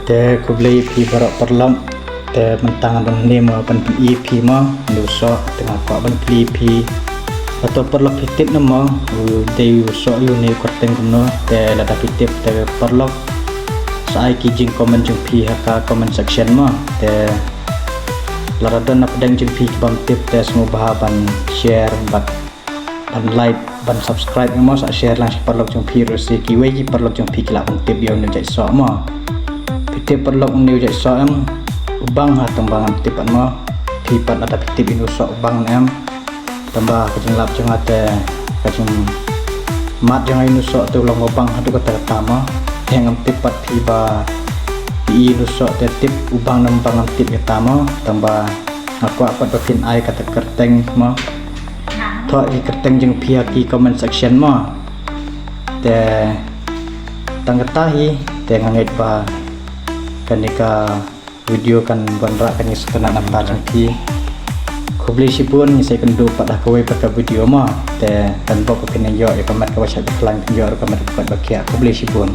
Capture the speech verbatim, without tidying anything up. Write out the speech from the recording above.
Te khublei phi baroh paralok. Te mynta nga don hangne mo ban pyni phi mo ïa u soh, te nga kwah ban pyni phi. Hato paralok phi tip ne mo u dei u soh ïa une u kyrteng kumno? Te lada phi tip te paralok sa ai ki jingcomment jong phi ha ka comment section mo. Te lada don na pdeng jong phi ki bym tip te sngewbha ban share bad ban like ban subscribe mo, sa share lang sha paralok jong phi ruh sa kiwei ki paralok jong phi ki lah ban tip ïa une u jait soh mo. Phi tip paralok une u jait soh em? U bang ha tang ba ngam tip pat mo. Phi pat lada phi tip ïa une u soh u bang ne em? Tang ba ka jinglap jong nga te ka jingmad jong nga ïa une u soh te u long ba bang haduh katta katta mo. Te ngam tip pat phi ba phi i une u soh te tip u bang ne em bang ngam tip katta mo. Tang ba nga kwah pat ba phin ai kata kyrteng mo. Thoh ki kyrteng jong phi ha ki comment section mo. Te tang katta hi, te nga ngeit ba kane ka video kan wanrah kane ka sngewtynnat namar jong phi. Khublei shibun, ngi sa ïakynduh pat ha kawei pat ka video mo. Te kan bok ba phin ïoh ïa ka met kaba shait ba khlaiñ, phin ïoh ruh ka met kaba khiah. Khublei shibun.